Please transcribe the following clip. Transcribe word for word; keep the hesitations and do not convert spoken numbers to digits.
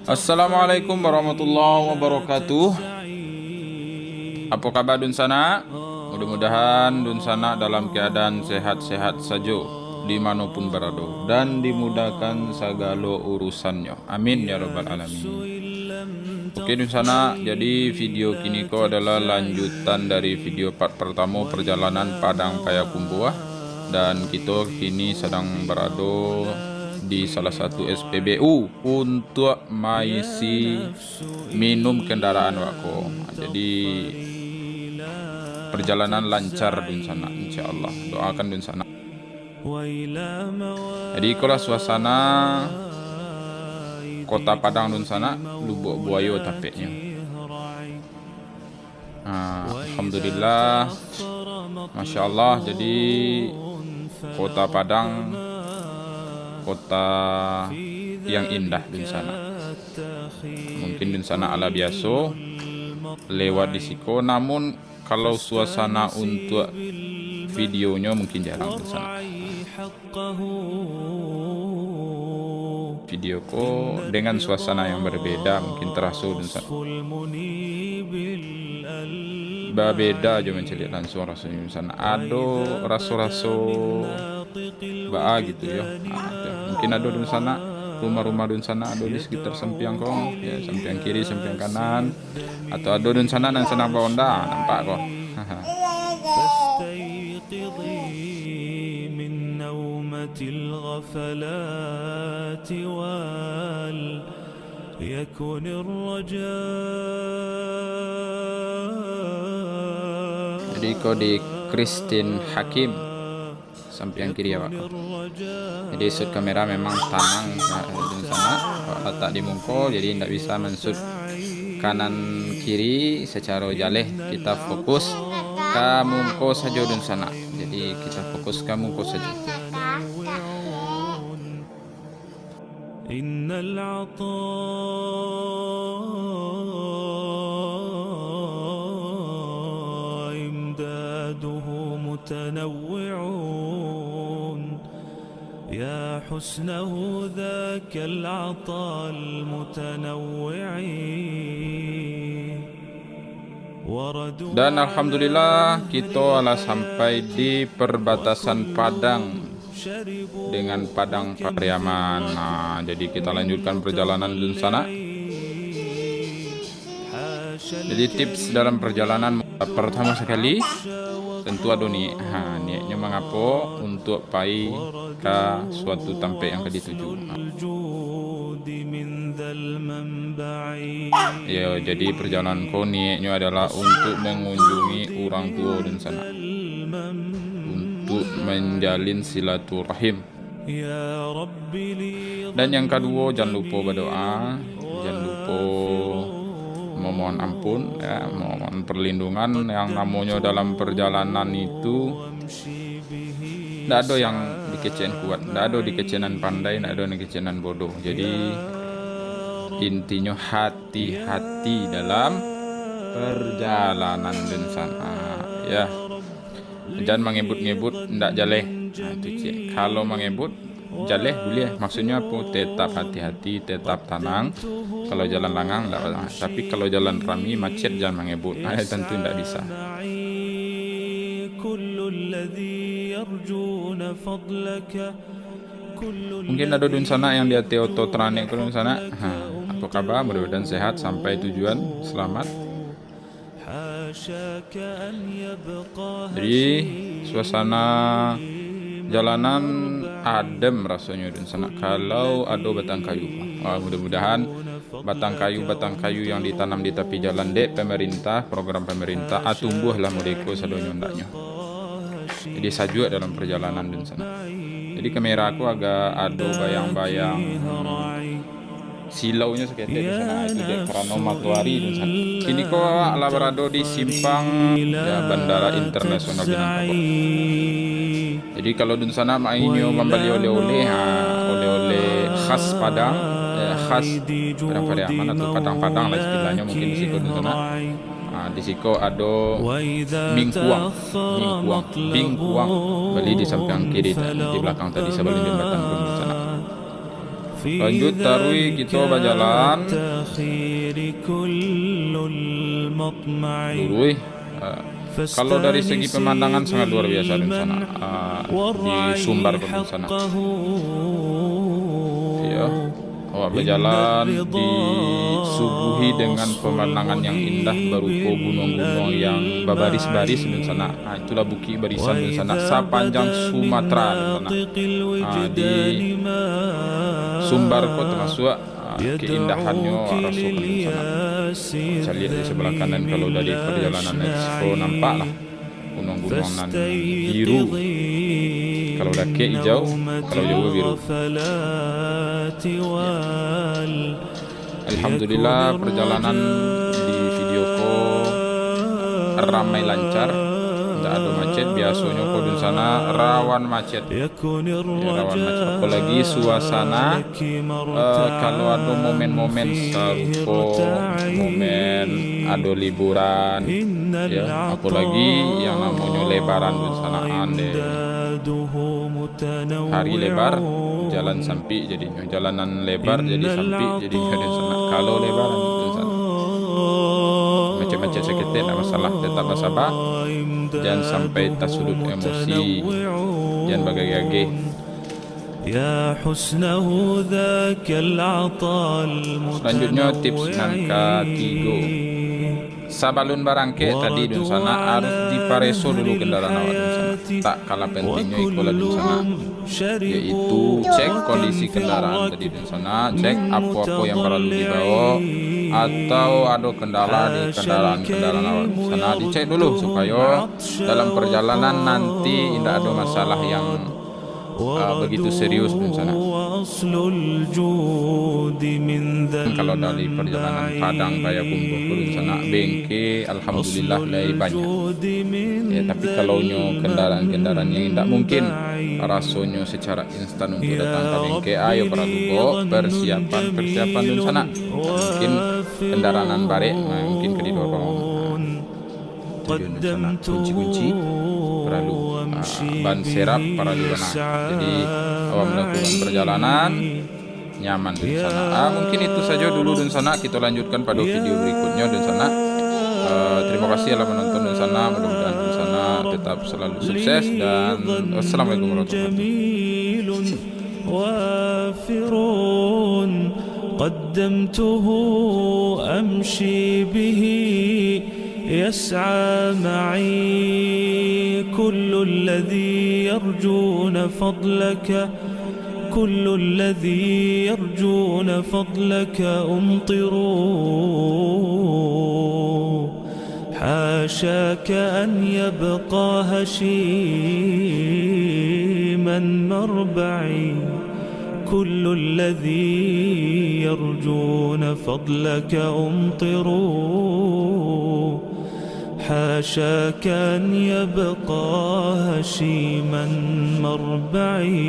Assalamualaikum warahmatullahi wabarakatuh. Apo kaba dunsanak? Mudah-mudahan dunsanak dalam keadaan sehat-sehat sajo di mano pun barado, dan dimudahkan sagalo urusannyo. Amin ya rabbal alamin. Oke dunsanak, jadi video kini ko adalah lanjutan dari video part pertamo perjalanan Padang Payakumbuah, dan kito kini sadang barado di salah satu S P B U untuak maisi minum kendaraan wak ko. Jadi perjalanan lancar dunsanak, insyaallah. Doakan dunsanak. Jadi ikolah suasana Kota Padang dunsanak, Lubuak Buayo tapeknyo. Ah, alhamdulillah. Masya Allah, jadi Kota Padang, kota yang indah dunsanak. Mungkin dunsanak alah biaso lewat di siko, namun kalau suasana untuak videonyo mungkin jarang dunsanak. Video ko dengan suasana yang berbeda mungkin taraso dunsanak. Babeda jo mancaliak lansuang rasonyo dunsanak. Ado raso-raso baa gitu yo. Ah, tu. Mungkin ado dunsanak, rumah-rumah dunsanak ado di sekitar sampiang ko, ya, sampiang kiri, sampiang kanan, atau ado dunsanak nan sadang baonda, nampak ko. فاستيقظي من نومة الغفلات وليكن الرجاء. Jadi ko di Christine Hakim, sampiang kiri awak ko. Jadi shoot kamera memang tanang, eh, dunsanak, awak latak di muko, jadi indak bisa manshoot kanan kiri sacaro jaleh. Kita fokus ka muko sajo dunsanak. Jadi kita fokus ka muko sajo. إن العطاء إمداده متنوع، يا حسنه ذاك العطاء المتنوع. Dan alhamdulillah, kito alah sampai di perbatasan Padang dengan Padang Pariaman. Nah, jadi kita lanjutkan perjalanan dunsanak. Jadi tips dalam perjalanan, pertama sekali, tentu ado niat. Ha, niatnyo mangapo? Untuak pai ka suatu tampek yang ka dituju. Yo, jadi perjalanan ko niatnyo adalah untuak mangunjungi urang tuo dunsanak, untuak manjalin silaturahim. Dan yang kaduo, jan lupo badoa, jan lupo memohon ampun, ya, memohon perlindungan. Yang namonyo dalam perjalanan itu, ndak ado yang dikecekan kuat, ndak ado dikecekan pandai, ndak ado dikecekan bodoh. Jadi, intinyo hati-hati dalam perjalanan dunsanak, ya. Jan mangebut-ngebut, ndak jaleh. Nah, itu ciek. Kalau mangebut, jaleh buliah. Maksudnyo apo? Tetap hati-hati, tetap tanang. Kalau jalan langang, ndak masalah. Tapi kalau jalan rami, macet, jan mangebut. Ah, tentu ndak bisa. Mungkin ado dunsanak yang di ateh oto taranek ko dunsanak. Ha, apo kaba? Mudah-mudahan sehat, sampai tujuan, selamat. Jadi, suasana jalanan adem rasonyo dunsanak kalau ado batang kayu. Wah, mudah-mudahan batang kayu-batang kayu yang ditanam di tapi jalan dek pemerintah, program pemerintah, ah, tumbuahlah modeko sadonyo andaknyo. Jadi, sajuak dalam perjalanan dunsanak. Jadi, kamera aku agak ado bayang-bayang silaunyo saketek di sana, itu dek karano matoari di sana. Kini ko awak lah barado di simpang, ya, Bandara Internasional Minangkabau. Jadi kalau dunsanak mainyo mambali oleh-oleh, ha, oleh-oleh khas Padang, eh, khas Padang Pariaman atau Padang-Padang lah istilahnyo mungkin di siko dunsanak. Ha, di siko ado bingkuang, bingkuang, bingkuang. Bali di sampiang kiri, di belakang tadi sabalun jambatan pun dunsanak. Lanjut taruih kito bajalan. Luruih. Ah, kalau dari segi pemandangan sangat luar biasa di sana. Ah, di Sumbar ko di sana. Iyo. Awak bajalan disuguhi dengan pemandangan yang indah barupo gunuang-gunuang yang babaris-baris di sana. Ah, itulah Bukik Barisan di sana, sapanjang Sumatera di sana. Ah, di Sumbar ko tamasuak, ah, keindahanyo awak rasokan di sana. Bisa lihat di sebelah kanan kalau dari perjalanan Expo nampak lah. Gunuang-gunuang nan biru. Kalau dakek ijau, kalau jauah biru. Alhamdulillah, perjalanan di video ko ramai lancar, ndak ado macet. Biasonyo ko di sana rawan macet. Ya, rawan macet. Apolagi suasana, eh, kalau ado momen-momen sarupo, momen ado liburan, ya, apolagi yang namonyo Lebaran tu sanaan deh. Hari lebar, jalan sampik jadinyo. Jalanan lebar jadi sampik jadinyo di sana. Kalau Lebaran di sana. Macet-macet saketek ndak masalah, tetap basaba. Jan sampai tasuduik emosi. Jan bagageh-gageh. Selanjutnyo, tips nan katigo. Sabalun barangkek tadi dunsanak, harus dipareso dulu kendaraan awak dunsanak. Tak kalah pentingnyo ikolah dunsanak, yaitu cek kondisi kendaraan tadi dunsanak, cek apo-apo yang paralu dibawo, atau ado kendala di kendaraan-kendaraan awak dunsanak, dicek dulu supayo dalam perjalanan nanti indak ado masalah yang ah, begitu serius dunsanak. Kalau dari perjalanan Padang Payakumbuh ko dunsanak, bengke alhamdulillah lai banyak. Ya, tapi kalau nyo kendaraan-kendaraan yang indak mungkin rasonyo secara instan untuk datang ka bengke, ayo paralu bawo persiapan-persiapan dunsanak. Mungkin kendaraan nan barek, nah, mungkin ka didorong. Nah, tujuan dunsanak, kunci-kunci paralu, ah, ban serap paralu bana. Jadi, awak melakukan perjalanan nyaman dunsanak. Ah, mungkin itu sajo dulu dunsanak, kito lanjutkan pado video berikutnyo dunsanak. Ah, terima kasih lah menonton dunsanak, mudah-mudahan dunsanak tetap selalu sukses dan wassalamualaikum warahmatullahi wabarakatuh. وافر قدمته أمشي به يسعى معي كل الذي يرجون فضلك كل الذي يرجون فضلك أمطروا حاشاك أن يبقى هشيما مربعي كل الذي يرجون فضلك أمطروا حاشاك أن يبقى هشيما مربعي